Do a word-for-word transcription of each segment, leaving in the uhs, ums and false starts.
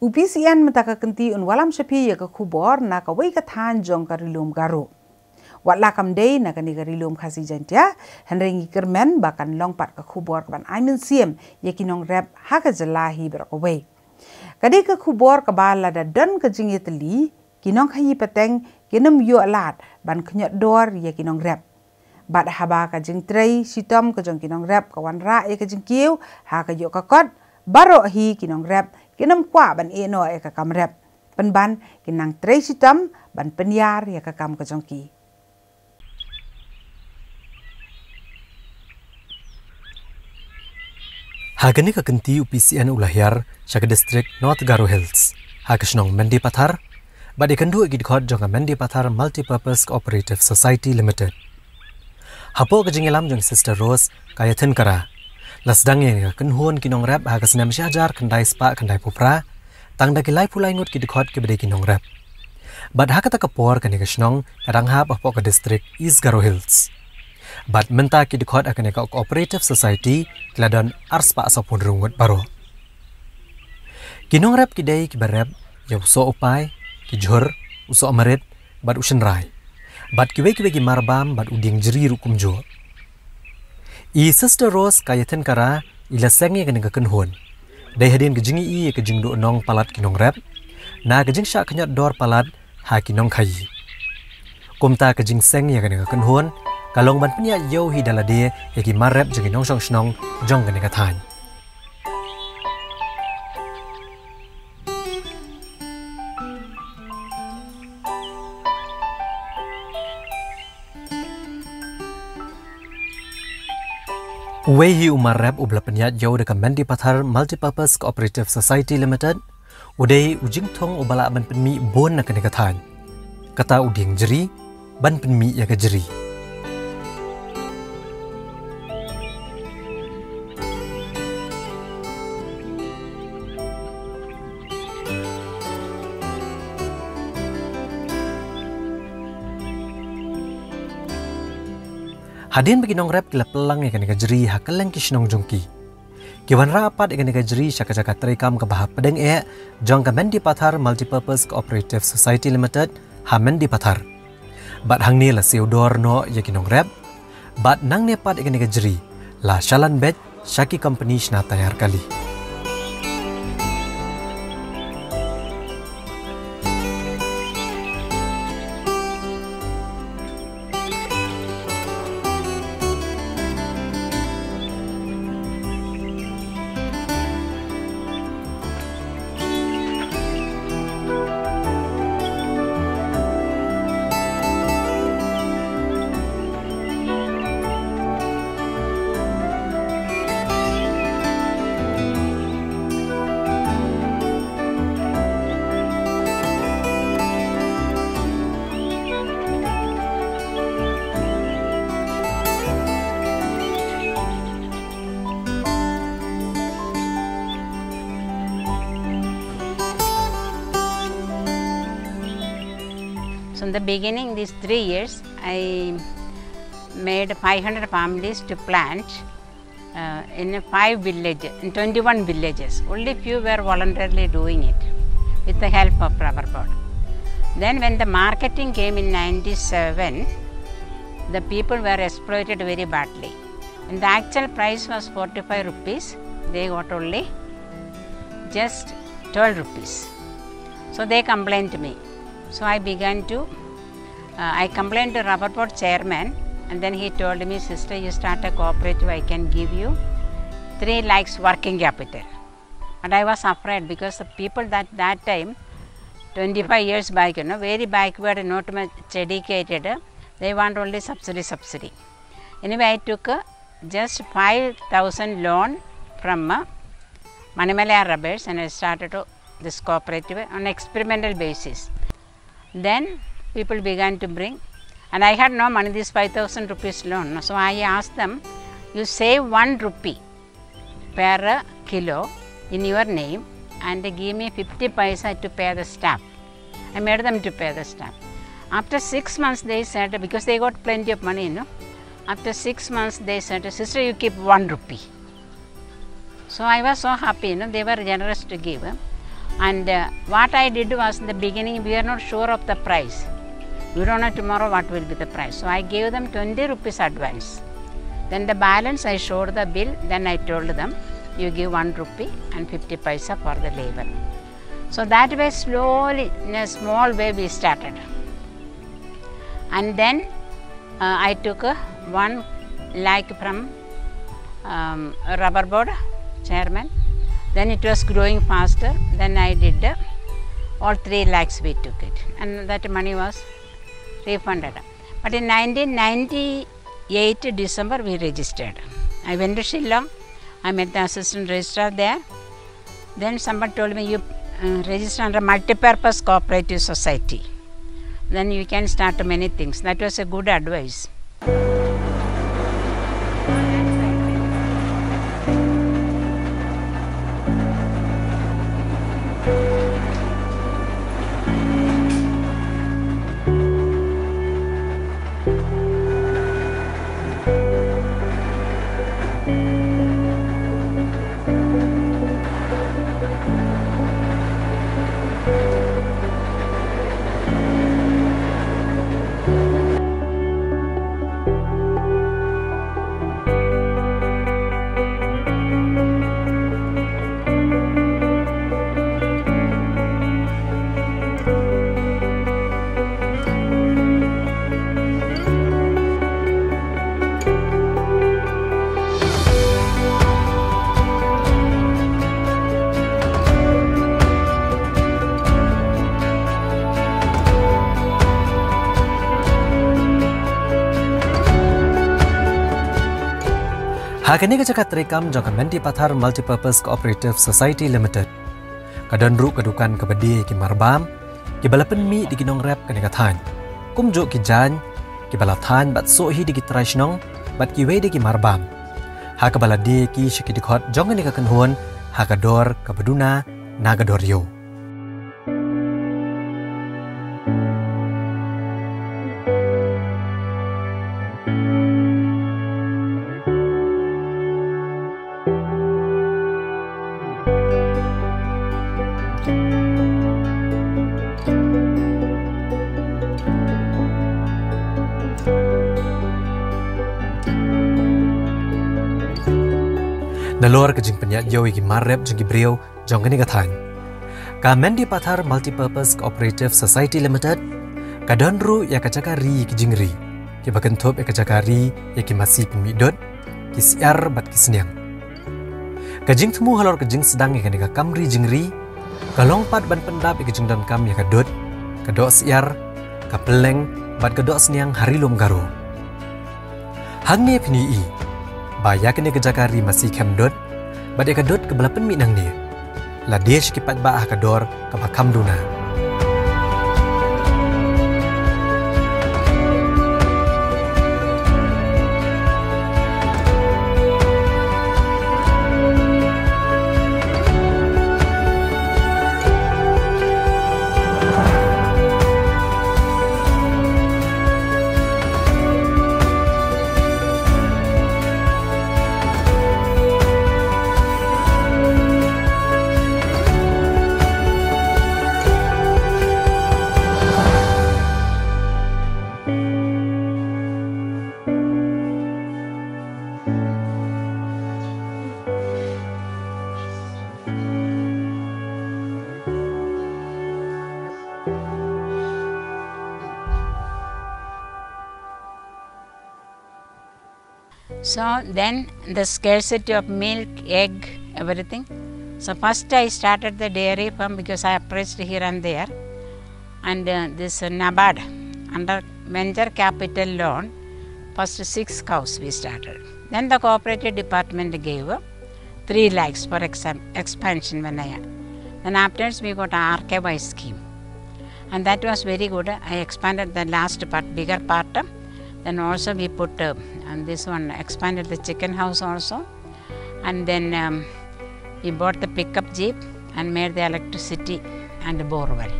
U P C N mynta ka kynti un wallam sha phi ïa ka khubor na kawei ka thaiñ jong ka Ri Lum Garo. Wat la kam dei na kane ka Ri Lum Khasi Jaiñtia, hynrei ngi kyrmen ba kan long pat ka khubor kaban ai mynsiem ïa ki nongrep ha ka jylla hi baroh kawei. Ka dei ka khubor kaba lada don ka jingïatylli, ki nongkhaïi pateng kin ym ïoh lad ban khñiot dor ïa ki nongrep. Bad haba ka jingtrei shitom ka jong ki nongrep ka wanrah ïa ka jingkiew ha ka ïoh ka kot, baroh hi ki nongrep kin ym kwah ban ïeh noh ïa ka kam rep. Pynban kin nang trei shitom ban pynïar ïa ka kam ka jong ki. Ha kane ka kynti u P C N u la hiar sha ka district North Garo Hills, ha ka shnong Mendipathar, bad ïakynduh ïa ki dkhot jong ka Mendipathar Multipurpose Cooperative Society Limited. Hapoh ka jingïalam jong Sister Rose Kaiathinkara, la sdang ïa ka kynhun ki nongrep ha ka snem shi hajar khyndai spah khyndai phew phra, tang da ki laiphew lai ngut ki dkhot kiba dei ki nongrep. Bad ha kata ka por kane ka shnong ka dang hap hapoh ka district East Garo Hills. Bad mynta ki dkhot ha kane ka Cooperative Society ki la don ar spah sawphew hynriew ngut baroh. Ki nongrep ki dei kiba rep ïa u soh u pai, ki jhur, u soh marit, bad u shynrai, bad kiwei kiwei ki marbam bad u dieng jri ruh kumjuh. I Sister Rose Kaiathinkara i la seng ïa kane ka kynhun dei hadien ka jingïohi ïa ka jingduh nong palat ki nongrep na ka jingshah khñiot dor palat ha ki nongkhaïi. Kumta ka jingseng ïa kane ka kynhun ka long ban pynïaid ïew hi da lade ïa ki mar rep jong ki nongshong shnong jong kane ka thaiñ. Uwei hi u mar rep uba la pynïaid ïew da ka Mendipathar Multipurpose Cooperative Society Limited, u dei u jingthung uba lah ban pynmih bun na kane ka thaiñ. Kata u dieng jri, ban pynmih ïa ka jri. Hadien ba ki nongrep ki la pynlang ïa kane ka jri ha kylleng ki shnong jong ki, ki wanrah pat ïa kane ka jri sha ka jaka treikam kaba hapdeng eh jong ka Mendipathar Multipurpose Cooperative Society Limited ha Mendipathar. Bad hangne la siew dor noh ïa ki nongrep. Bad nangne pat ïa kane ka jri la shalan beit sha ki company shna tayar kali. So in the beginning, these three years, I made five hundred families to plant uh, in five villages, in twenty-one villages. Only few were voluntarily doing it with the help of Rubber Board. Then when the marketing came in ninety-seven, the people were exploited very badly. When the actual price was forty-five rupees, they got only just twelve rupees. So they complained to me. So I began to, uh, I complained to Rubber Board chairman, and then he told me, "Sister, you start a cooperative, I can give you three lakhs working capital." And I was afraid because the people that, that time, twenty-five years back, you know, very backward, not much educated, they want only subsidy, subsidy. Anyway, I took uh, just five thousand loan from uh, Manimalaya Rubbers, and I started uh, this cooperative on experimental basis. Then people began to bring, and I had no money, this five thousand rupees loan. So I asked them, "You save one rupee per kilo in your name and give me fifty paisa to pay the staff." I made them to pay the staff. After six months, they said, because they got plenty of money, you know. After six months, they said, "Sister, you keep one rupee." So I was so happy, you know, they were generous to give. And uh, what I did was, in the beginning, we are not sure of the price. We don't know tomorrow what will be the price. So I gave them twenty rupees advance. Then the balance, I showed the bill. Then I told them, "You give one rupee and fifty paisa for the labor." So that way, slowly, in a small way, we started. And then uh, I took uh, one lakh from um, rubber board chairman. Then it was growing faster. Then I did uh, all three lakhs we took it, and that money was refunded. But in nineteen ninety-eight December we registered. I went to Shillong. I met the assistant registrar there. Then someone told me, "You uh, register under multi-purpose cooperative society. Then you can start many things." That was a good advice. Ha kane ka jaka treikam jong ka Mendipathar Multipurpose Cooperative Society Limited, ka don ruh ka dukan kaba die ki marbam kiba la pynmih da ki nongrep kane ka thaiñ, kumjuh ki jaiñ kiba la thaiñ bad soh hi da ki trai shnong bad kiwei de ki marbam, ha kaba la die ki sha ki dkhot jong kane ka kynhun ha ka dor kaba duna na ka dor ïew. Nalor ka jingpynïaid ïew ïa ki mar rep jong ki briew jong kane ka thaiñ, ka Mendipathar Multipurpose Cooperative Society Limited ka don ruh ïa ka jaka ri ïa ki jingri, kiba kynthup ïa ka jaka ri ïa ki masi pynmih dud, ki syiar bad ki sniang. Ka jingthmu halor ka jingsdang ïa kane ka kam ri jingri ka long pat ban pyndap ïa ka jingdonkam ïa ka dud, ka doh syiar, ka pylleng bad ka doh sniang ha Ri Lum Garo. Hangne phin ïohi ba ïa kane ka jaka ri masi khem dud bad ïa ka dud kaba la pynmih nangne, la die sha ki paidbah ha ka dor kaba kham duna. So then the scarcity of milk, egg, everything. So first I started the dairy farm because I approached here and there. And uh, this uh, NABARD, under venture capital loan, first six cows we started. Then the cooperative department gave uh, three lakhs for exam- expansion, Vinaya. Then afterwards we got a R K Y scheme. And that was very good. I expanded the last part, bigger part. Then also we put, uh, and this one, expanded the chicken house also. And then um, we bought the pickup jeep and made the electricity and bore well.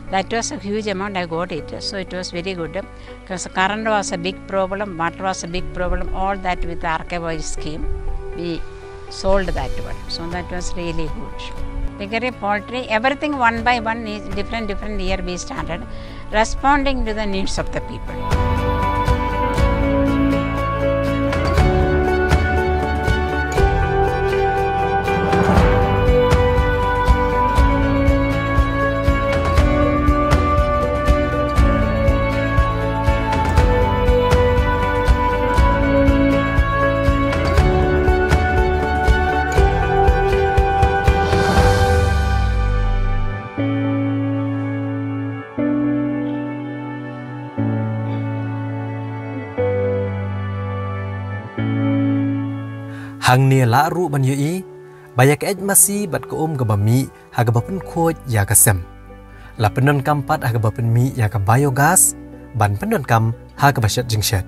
That was a huge amount I got it. So it was very good. Because current was a big problem, water was a big problem, all that with the R K Y scheme, we solved that one. So that was really good. Piggery, poultry, everything one by one is different, different year we started, responding to the needs of the people. Hangne lah ruh ban ïohi ba ïa ka eit masi bad ka um kaba mih ha kaba pynkhuid ïa ka sem. La pyndonkam pat ha kaba pynmih ïa ka biogas ban pyndonkam ha kaba shet jingshet.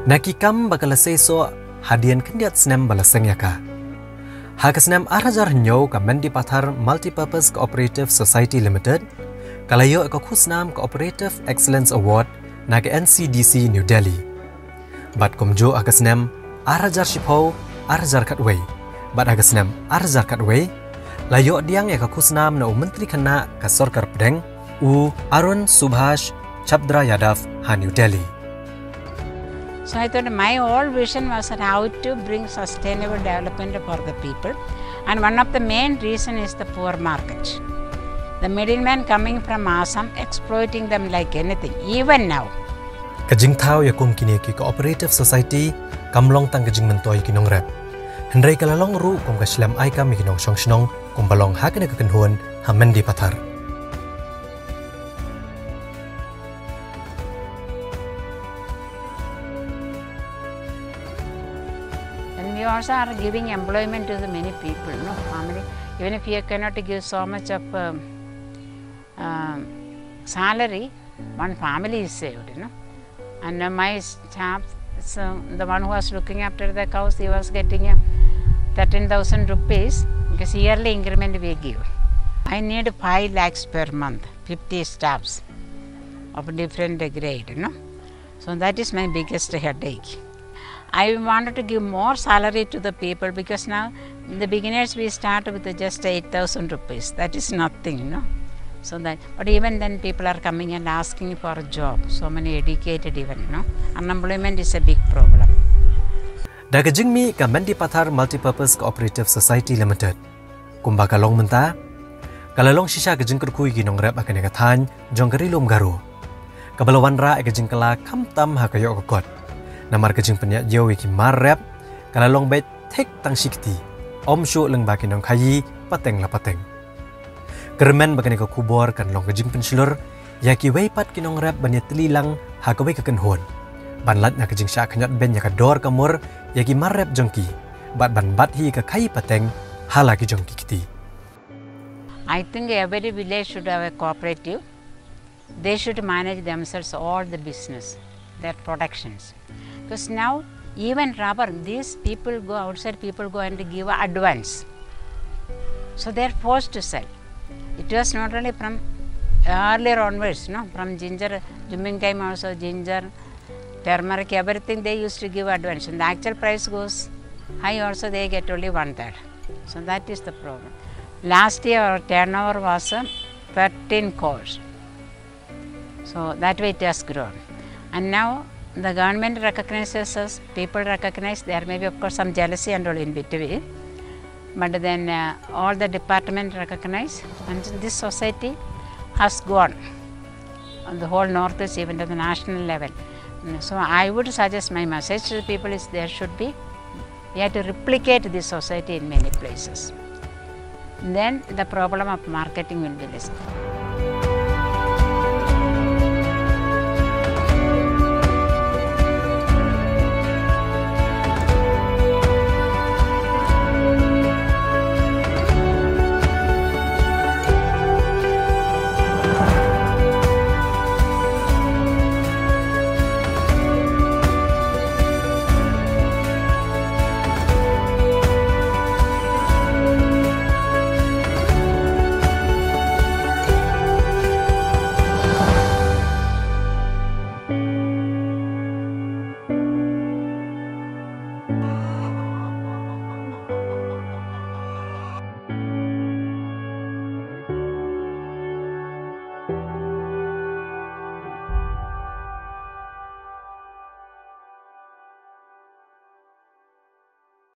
Na ki kam ba ka la seisoh hadien khyndiat snem ba la seng ïa ka. Ha ka snem ar hajar hynñiew ka Mendipathar Multipurpose Cooperative Society Limited ka la ïoh ïa ka khusnam Cooperative Excellence Award na ka N C D C New Delhi. Bad kumjuh ha ka snem ar hajar shiphew, ar hajar khatwei bad ha ka snem ar hajar khatwei la ïoh pdiang ïa ka khusnam na u Myntri Khynnah ka Sorkar Pdeng, u Arun Subhash Chabda Yadav ha New Delhi. So I thought my whole vision was that how to bring sustainable development for the people. And one of the main reason is the poor market. The middlemen coming from Assam exploiting them like anything, even now. Ka jingthaw ïa kum kine ki cooperative society kam long tang ka jingmyntoi ïa ki nongrep. Hynrei ka la long ruh kum ka shlem ai kam ïa ki nongshong shnong kumba long ha kane ka kynhun ha Mendipathar. And we also are giving employment to the many people, no family. Even if you cannot give so much of um, um, salary, one family is saved, you know. And uh, my staff, so the one who was looking after the cows, he was getting uh, thirteen thousand rupees because yearly increment we give. I need five lakhs per month, fifty staffs of different grade, you know. So that is my biggest headache. I wanted to give more salary to the people because now the beginners we start with just eight thousand rupees. That is nothing, you know. So that, but even then people are coming and asking for a job. So many educated even, you know. Unemployment is a big problem. Da ka jingmih ka Mendipathar Multipurpose Cooperative Society Limited. Kumba ka long mynta, ka la long shisha ka jingkyrkhu ïa ki nongrep ha kane ka thaiñ jong ka Ri Lum Garo. Kaba la wanrah ïa ka jingkylla khamtam ha ka ïoh ka kot. Namar ka jingpynïaid ïew ïa ki mar rep ka la long beit thik tang shi kti, ym shuh lyngba ki nongkhaïi pateng la pateng. Kyrmen ba kane ka khubor kan long ka jingpynshlur ïa kiwei pat ki nongrep ban ïatylli lang ha kawei ka kynhun, ban lait na ka jingshah khñiot beiñ ïa ka dor ka mur ïa ki mar rep jong ki bad ban bat hi ka khaïi pateng ha la ki jong ki kti. I think every village should have a cooperative. They should manage themselves all the business, their productions. Because now, even rubber, these people go outside, people go and give advance. So they're forced to sell. It was not only from earlier onwards, no, from ginger, Jummingkymeen also ginger, turmeric, everything they used to give advance. And the actual price goes high also, they get only one third. So that is the problem. Last year our turnover was uh, thirteen crores. So that way it has grown. And now the government recognizes us, people recognize, there may be of course some jealousy and all in between. But then uh, all the department recognize and this society has gone on the whole Northeast, even to the national level. Mm, so I would suggest my message to the people is there should be, we have to replicate this society in many places. Then the problem of marketing will be less.